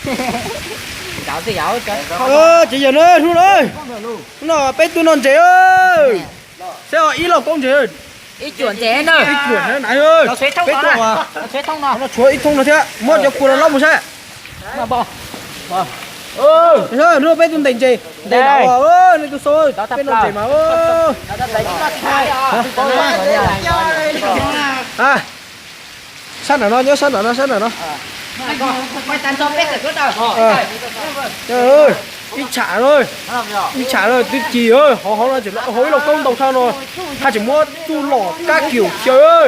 Ces yog na, hnub no, hnub no peb tuaj noj ntses, saib ib lauj kaub ntses, ib cuam na, peb tuaj, tshuav ib thoob no thiab, muab cov kua no lob mus saib. Hnub no peb tuaj ntes ntses, ntes no, nej tuaj saib, peb noj ntses mas. Sab nram no, nyob sab nram no, sab nram no. Ib tsham, ib tsham twb ci, hauv hauv no tseem hauv ib lauj kaub ntau tshaj no, haj tseem muab txuj lom kab kium xyaw.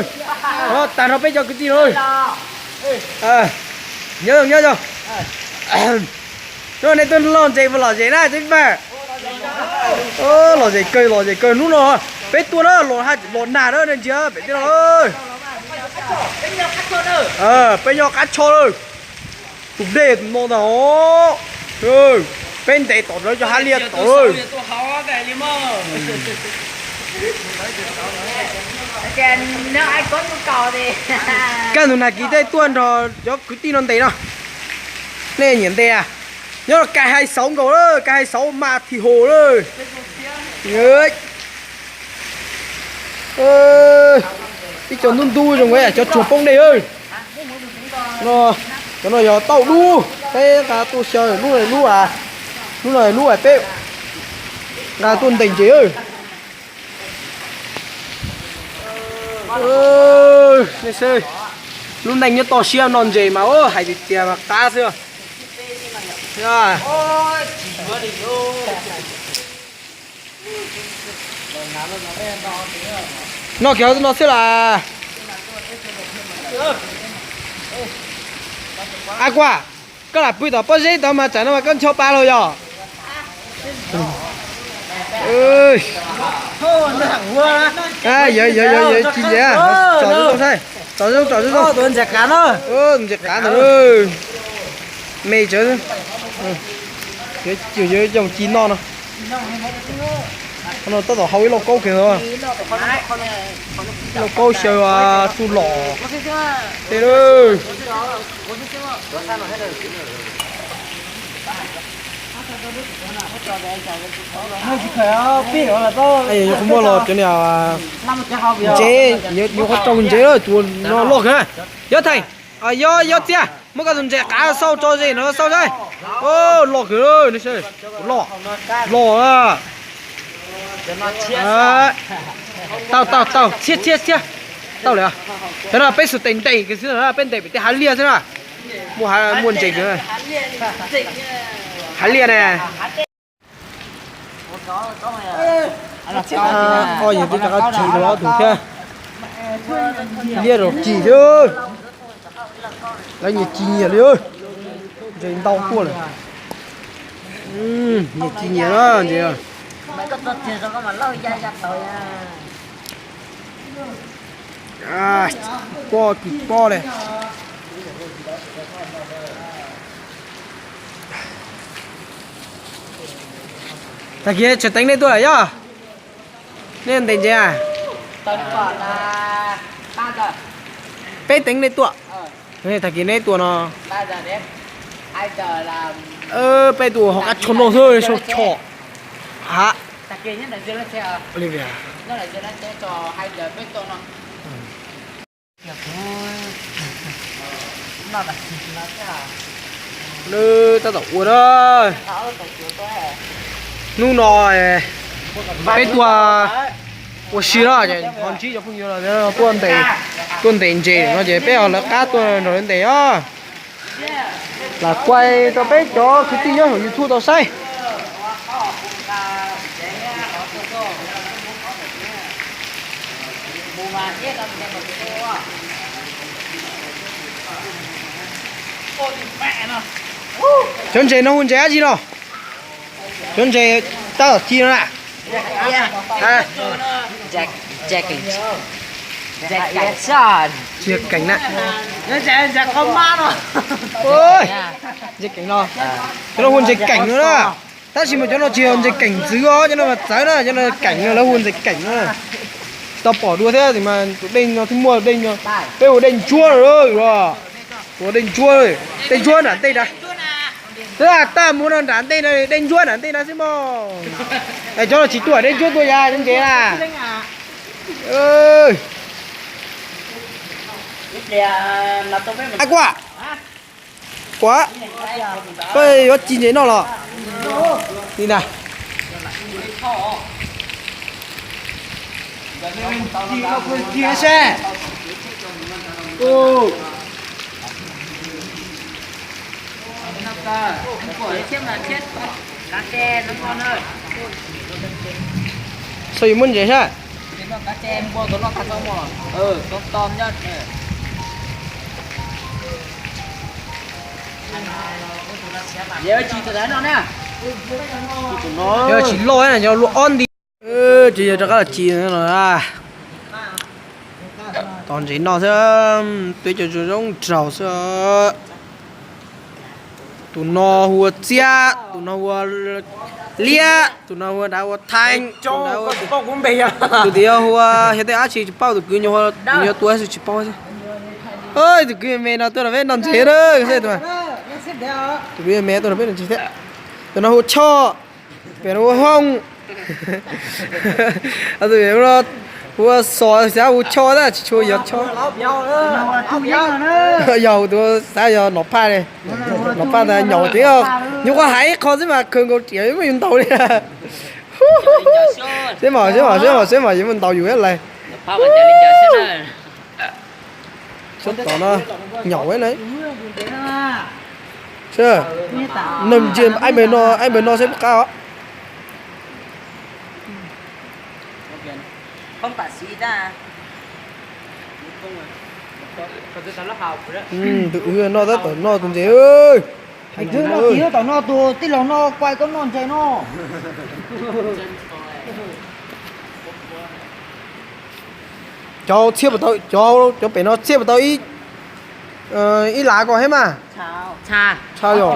Tag nrho peb cov kwv tij no, nyob nyob, nej tuaj loj ntses puas lom zem na txiv Paj? Lom zem kawg, lom zem kawg hnub no. Peb tuaj na, los nag na, nej ntsia pem tij no. Peb nyob qab tsho lawm. Tus dej no ntag os. Peb ntes tom lawv cov hav liaj tom lawm. Kaj ntug nag kis tej tuaj nrog cov kwv tij no ntes no. Nej nyiam ntes a? Nyob los kais hais xauv nkaus lawm, kais hais xauv mas thim hos lawm. Ib co ntub ntub zoo, cov tsuag poob dej. No, cov no yog tauj dub, peb nqa tuaj xyaw, lub no lub, lub no lub peb nqa tuaj ntes ntses. Nej saib, lub neej nyob toj siab noj ntses mas hais tiag tiag mas qab xwb. Noj kiag no xwb las. Ab Kuaj, koj lam pw tom pob zeb tod mas tsam no mas koj ncho pa los yog? Yog yog yog, ci ntses, tsom zoo saib, tsom zoo tsom zoo. Ntses qav ntawd, me tsawv, yog yoog ci noj no. No tab tom hau ib lauj kaub kiag ntawd, ib lauj kaub xyaw txuj lom tej lawm. Yuav qhov muaj los cov niag ntses, yuav qhov raug ntses tus no loj kawg. Yob Theej, Yob, Yob Txiaj, muab koj tus ntses qav xauj tso ze no xauj saib. Loj kawg, loj, loj. Tau tau tau, txhiab txhiab txhiab. Tau lawm. Cov no peb xum tes ntes kiag xwb, peb ntes pem tej hav liaj xwb na. Muaj, muaj ntses kiag. Hav liaj ne. Qoj yog twb rov qab ci rau ob tug thiab. Liab zaum ci thiab. Lawv nyias ci nyias li. Ntses ntau tuaj lawm. Nyias ci nyias na ntses. Pob kis pob li. Tag kis tsam teev nej tuaj yog? Nej ntes ntses a? Peb teev nej tuaj. Tag kis nej tuaj no. Peb tuaj hauv qab tsho no xwb, sau tsho. Ha. Li Nws tab tom ua na. Hnub no peb tuaj ua si na, ho ntsib cov phooj ywg tuaj ntes, tuaj ntes ntses no ces peb ho lawv qab tuaj nrog lawv ntes os. Lam kuais rau peb cov kwv tij nyob hauv YouTube tau saib. Cov ntses no hu ntses dab tsi no? Cov ntses tab tom ci no na. Ntses keem na. Ntses keem no. Cov no hu ntses keem no na. Tab sis mas cov no tsis yog ntses keem ntxwv os, cov no mas txawv na, cov no keem no lawv hu ntses keem no. Tsis tau pom dua thiab mas tus dej no thiaj muaj dej no. Peb hu dej ntsuab lawm, hu dej ntsuab, dej ntsuab nram ntej na. Twb tag mus no nram ntej no, dej ntsuab nram ntej no xwb mog. Es cov los tsis tuaj, dej ntsuab tuaj ya ntses na. Ai, kuam, kuam, koj yuav ci ntses noj los? Li na. Saib yuav muab ntses saib. Yog tsis loj na, yog luaj ob nti. Ces yog rov qab los ci no. Tos ntses noj xwb, twb cov zoo zoo nraug xwb. Tus no hu ua Txiab, tus no hu ua Liab, tus no hu ua, nrad hu ua Theej, tus tim yog hu ua, xyov tej dab tsi tsis paub, tus kwv nyuam qhuav tua xwb tsis paub xwb. Tus kwv me no tuaj rau peb noj ntses na. Tus kwv me tuaj rau peb noj ntses thiab. Tus no hu ua Choj, pem no hu ua Hoob. Tus no hu ua Xos, xav hu Choj tab tsis tshua yog Choj. Yog tus xav yog Nom Phaj ne. Nom Phaj tas nyaum ces nyuam qhuav hais ib qho xwb mas khaws nkaus riam muab yus ntaus li. Seb mas, seb mas, seb mas, seb mas yuav muab ntaus yus thiab lawm. Seb tom no nyaum na. Neeg ntsia aib npawg no, aib npawg no seb puas qab os. Tus wb noj tab tom noj tus ntses. Hais kwv no, tim no tom no tus tij laug no kuai koj noj ntses no. Cov txhiab puas tau, cov, cov pem no txhiab puas tau ib, ib lav ko thiab mas? Tshaj yog.